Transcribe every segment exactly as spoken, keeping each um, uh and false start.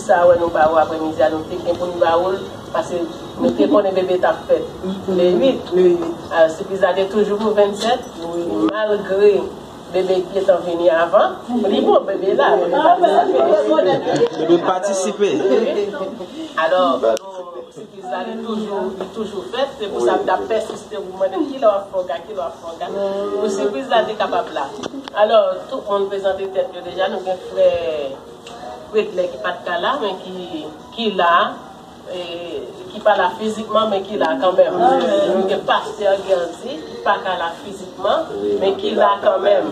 Sa wè nou ba ou aprèmidi a, nou te gen pou n ba ou l, paske nou te konnen bebe t ap fèt le uit. Alò, sipriz la te toujou pou vennsèt, malgre bebe gentan vini avan, li bon, bebe la, bebe patisipe. Bebe patisipe. Alò, sipriz la, li toujou, li toujou fèt, se pou sa m t ap pèsiste pou mande kilè w ap fè w ka, kilè w ap fè w ka. Pou sipriz la te kapab la. Alò, tout moun prezante tèt yo deja, nou gen frè Wedley ki pa t ka la, men ki, ki la, e, ki pa la fizikman, men ki la kanmenm. Nou gen pastè Guerdy, ki pa ka la fizikman, men ki la kanmenm.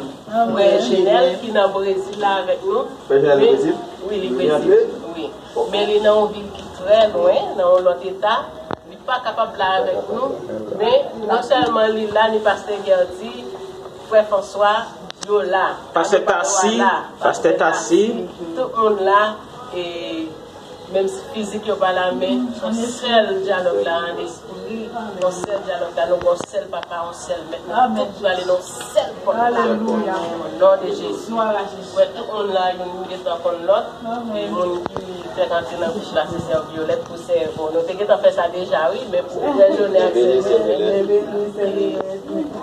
Frè Jenel ki nan Brezil la avèk nou. Frè Jenel Brezil? Wi, li Brezil. Wi. Men li nan yon vil ki trè lwen, nan yon lòt eta. Li pa kapab la avèk nou, men non sèlman li la, ni pastè Guerdy, frè François, yo la. Pastè Tasi, pastè Tasi. Tout moun la, e menm si fizik yo pa la, men yon sèl dyalòg la an espri, yon sèl dyalòg la, nou gen yon sèl papa, yon sèl mèt, nou tout prale nan yon sèl pòt la. O non de Jezi. Wè tout moun la, youn gentan konn lòt. E moun ki fèk antre nan gwoup la, se sè Violette pou sè, bon, nou te gentan fè sa deja, wi, men pou frè Jonè ak sè Jonè,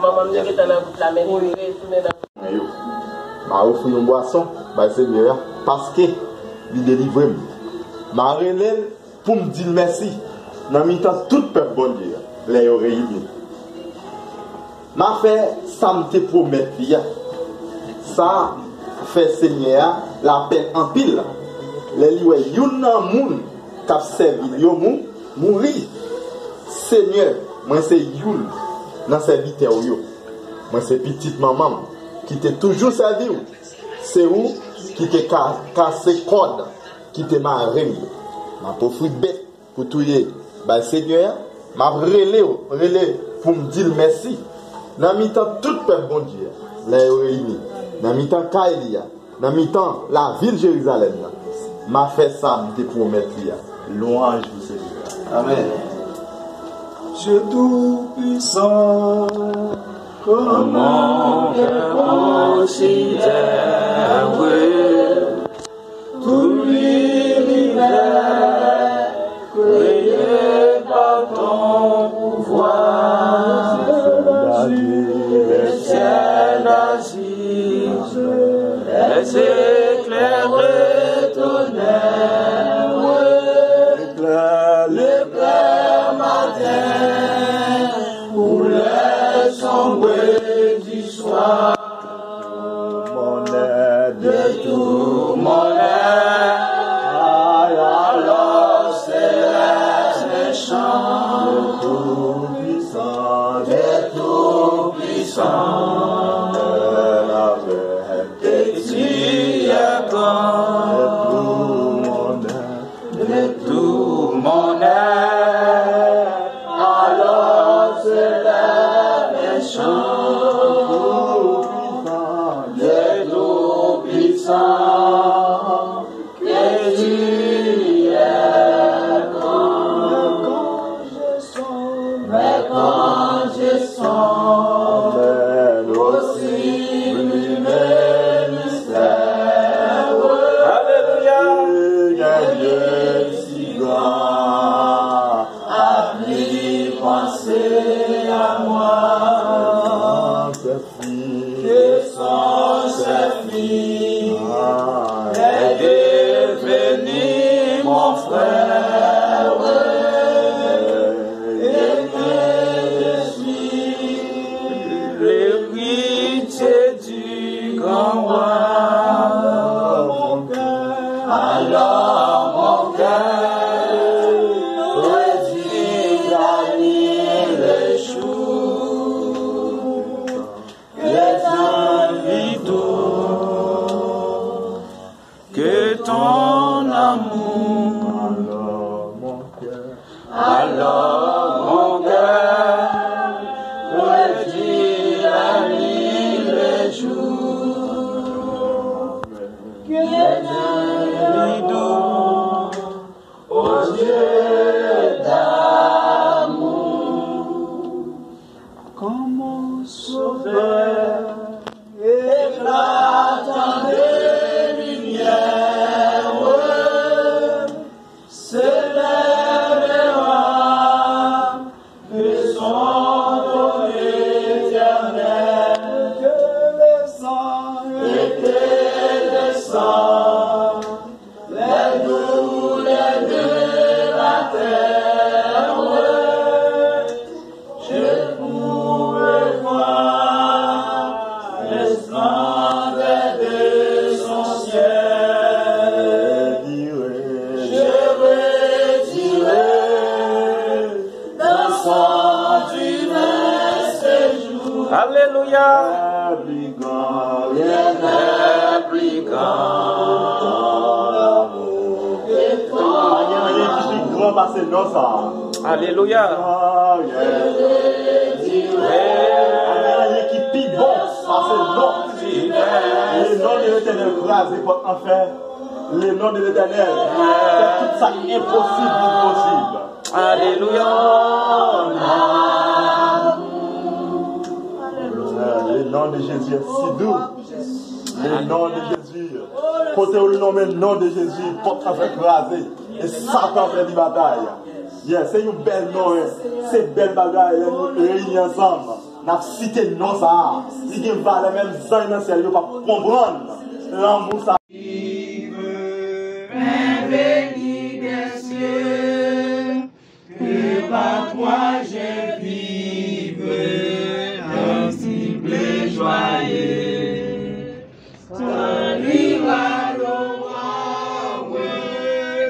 manman m te gentan nan gwoup la, men li retounen nan gwoup. Mwen yo, m a ofri yon bwason bay Senyè a, paske li delivre m. M a rele l pou m di l mèsi nan mitan tout pèp Bondye a, lè yo reyini. M a fè sa m te pwomèt li a. Sa fè Senyè a lapèn anpil lè li wè youn nan moun k ap sèvi l yo mou-, mouri. Senyè, mwen se youn nan sèvitè w yo. Mwen se pitit manman m ki te toujou sèvi w. Se ou ki te ka kase kòd ki te mare m yo. M ap ofri bèt pou touye bay Senyè a, m ap rele w, rele pou m di l mèsi. Nan mitan tout pèp Bondye a, lè yo reyini, nan mitan kay li a, nan mitan lavil Jerizalèm nan, m a fè sa m te pwomèt li a. Lwanj pou Senyè a. Amèn. Dieu Tout-Puissant, comment considérer tout l'univers créé par ton pouvoir, le ciel d'azur, les éclairs et tonnerres, l'éclair, l'éclair matin, pour les sombres du soir. Mon aide, de tout mon aide, alors c'est un chant de Tout-Puissant, de Tout-Puissant, et tu es grand. De tout mon être, alors s'élève un chant de Tout-Puissant, que tu es grand. Mais quand je songe au sublime mystère, alléluia, d'un Dieu si grand, a pris pensée à moi, que son seul Fils est devenu mon frère, et que je suis l'héritier du grand roi. Alors mon cœur redit la nuit, le jour, que ton rideau, que ton amour. Alors mon cœur redit la nuit, le jour, que ton rideau, ô Dieu d'amour, comme mon sauveur, éclatant de lumière, Alelouya. Pli gran, rien n'est plus grand. Pa gen anyen ki pi gran pase non sa a. Alelouya. Pa gen anyen ki pi bon pase non. Le nom de l'Éternel kraze pòt anfè. Le nom de l'Éternel fè tout sa k enposib vin posib. Alelouya. Le nom de Jésus est si doux. Le nom de Jésus. Kote ou nonmen non de Jezi, pòt la fè kraze. E Satan pèdi batay. Yeah, se yon bèl non, wi. Se bèl bagay, lè nou reyini ansanm. N ap site non sa a. Li gen valè, menm zanj nan syèl yo p ap konprann lanmou sa a. Vive, pain venue des cieux, que par toi je vive, invincible et joyeux. Tant ira l'aurore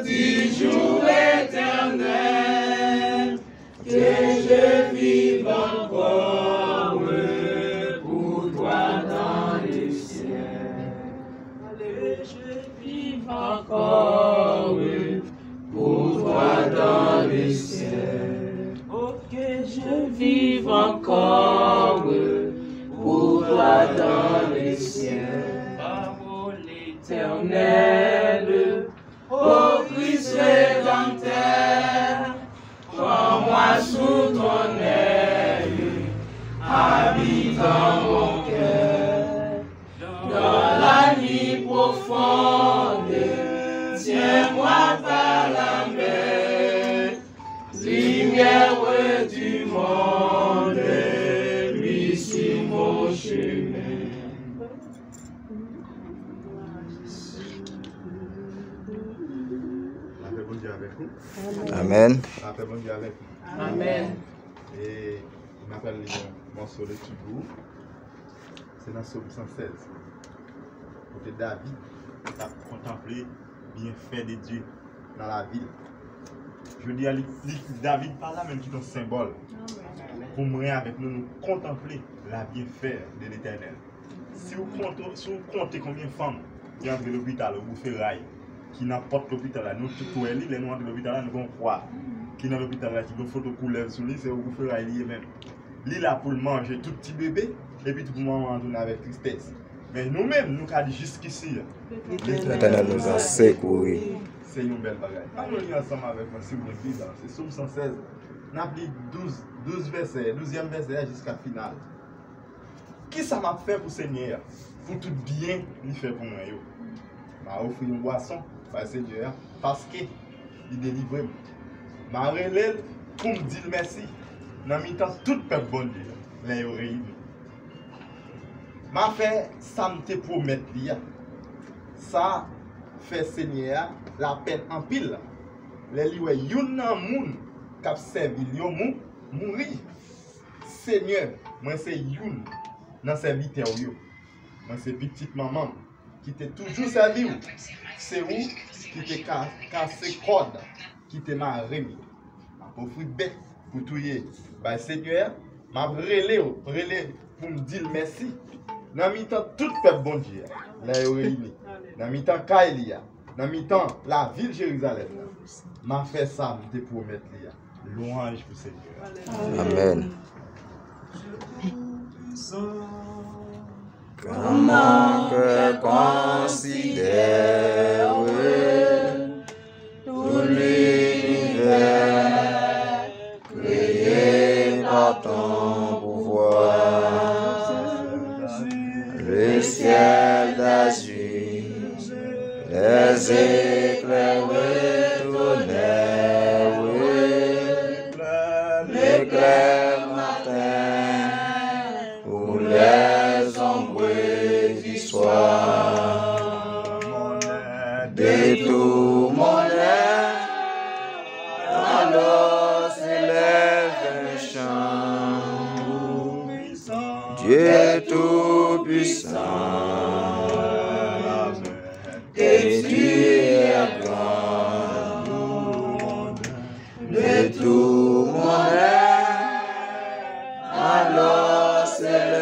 du jour éternel, que je vive encore pour toi dans le ciel. Que je vive encore pour toi dans le ciel. Oh, que je vive encore pour toi dans le ciel. Par l'Éternel, ô Christ Rédempteur, prends-moi sous ton aile, habite dans mon cœur. Dans la nuit profonde, tiens-moi par la main. Lumière du monde, luis sur mon chemin. Lapè Bondye avèk nou. Amèn. Lapè Bondye avèk nou. Amèn. E m apral li yon mòso lekti pou ou. Se nan Sòm san sèz. Kote David t ap kontanple byenfè de Dye nan lavi l. Jodi a, li, li, David pa la, men li kite yon senbòl pou mwen avèk nou, nou kontanple la byenfè de Letènèl. Si w konte, si w konte konbyen fanm ki antre lopital Ogou Feray, ki nan pòt lopital la, nou tout wè li, lè nou antre lopital la, nou gen yon kwa ki nan lopital la, ki gen yon foto koulèv sou li, se Ogou Feray li ye menm. Li la pou l manje tout ti bebe, epi tou pou manman an tounen avèk tristès. Men nou menm, nou ka di jiskisi, Letènèl nou an sekouri. Se yon bèl bagay. Ann nou li ansanm avèk mwen, si w gen Bib la. Se Sòm san sèz. N ap li douz, douz vèsè, douzyèm vèsè a jiska final. Kisa m ap fè pou Senyè a, pou tout byen li fè pou mwen yo? M a ofri yon bwason bay Senyè a, paske li delivre m. M a rele l pou m di l mèsi nan mitan tout pèp Bondye a, lè yo reyini. M a fè sa m te pwomèt li a. Sa fè Senyè a lapèn anpil lè li wè youn nan moun k ap sèvi l yo mou-, mouri. Senyè, mwen se youn nan sèvitè w yo. Mwen se pitit manman m ki te toujou sèvi w. Se ou ki te ka kase kòd ki te mare m yo. M ap ofri bèt pou touye bay Senyè a. M ap rele w, rele pou m di l mèsi nan mitan tout pèp Bondye a, lè yo reyini, nan mitan kay li a, nan mitan lavil Jerizalèm nan. M a fè sa m te pwomèt li a. Lwanj pou Senyè a. Amèn. Quand mon cœur considère tout l'univers créé par ton pouvoir, le ciel d'azur, les éclairs tonnerres, l'éclair matin ou les ombres du soir. De tout mon être, alors s'élève un chant. Dieu tout-puissant, et tu es grand. De tout mon être, alors s'élève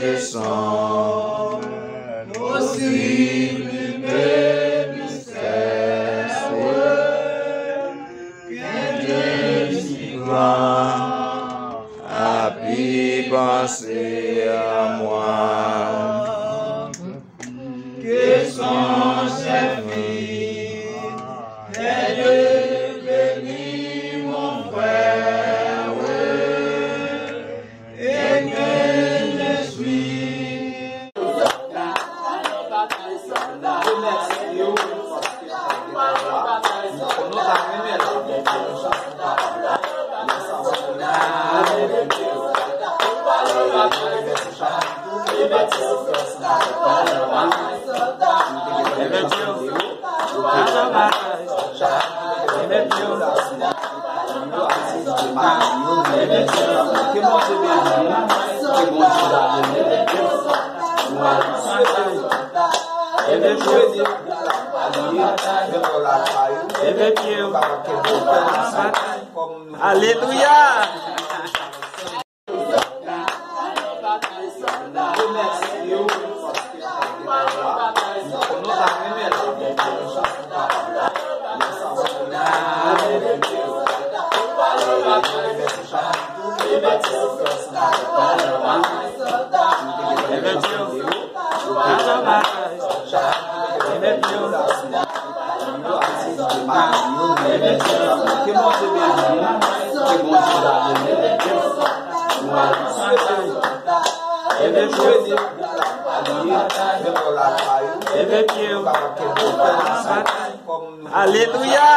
Son posiblite mistè, ke Dieu si grand a pu penser à moi. Que son serviteur est devenu mon frère, et que je suis Alelouya! Alelouya!